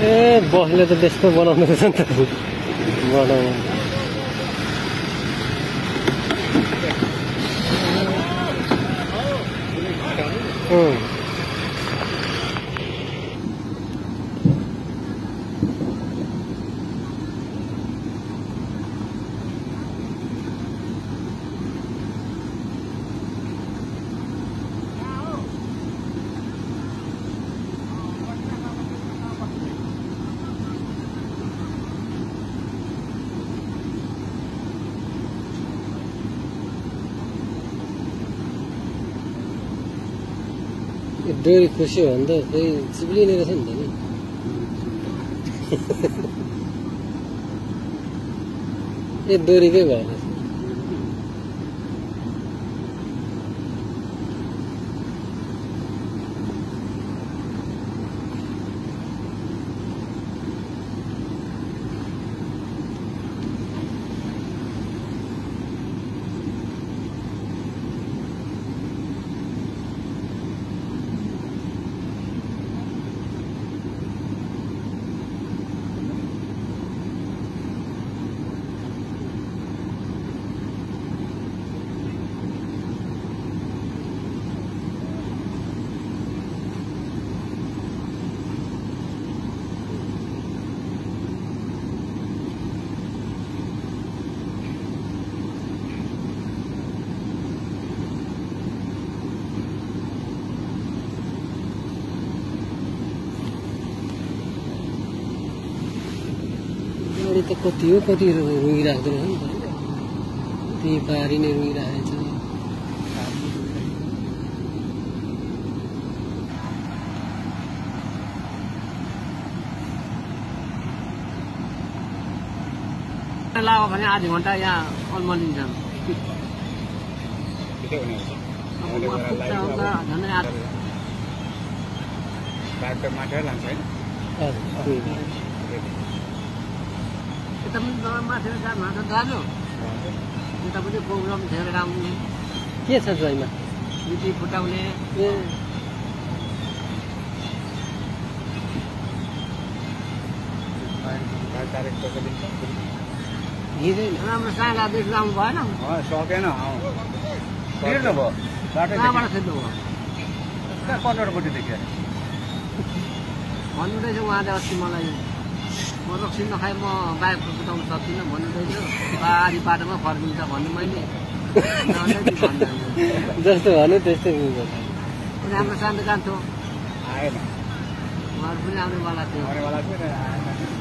ए बसले त त्यस्तो बनाउँदो रहेछ नि त बनाउनु डोरी खुसी हो भने त फेरि चिप्लिने रहेछ नि त नि ए डोरीकै भयो त कति हो कति रोइराख्दो रहेछ नि त त्यही पारी नै रोइराखेको छ लाग्यो भने आधी घन्टा यहाँ अलमलिन्छ मात्र लान्छ होइन यता पनि माथि जानु दाजु यता पनि प्रोग्राम धेरै राम्रो के छ जयमा मिठी फुटाउने ए राम्रो साइला देख्नु आउनु भएन सकेन कहाँबाट खेल्नु भयो कन्ट्रोलपट्टि देख्यो भन्नुहुँदैछ उहाँले अस्ति मलाई म रक्सिन नखाए म बाइक कुदाउन सक्दिनँ भन्नुहुँदैछ बारी बाटोमा फर्किन्छ भन्नु मैले जस्तो भन्यो त्यस्तै राम्रो शान्त जान्थ्यो आएन उहाँहरू पनि आउनेवाला थियो आउनेवाला थियो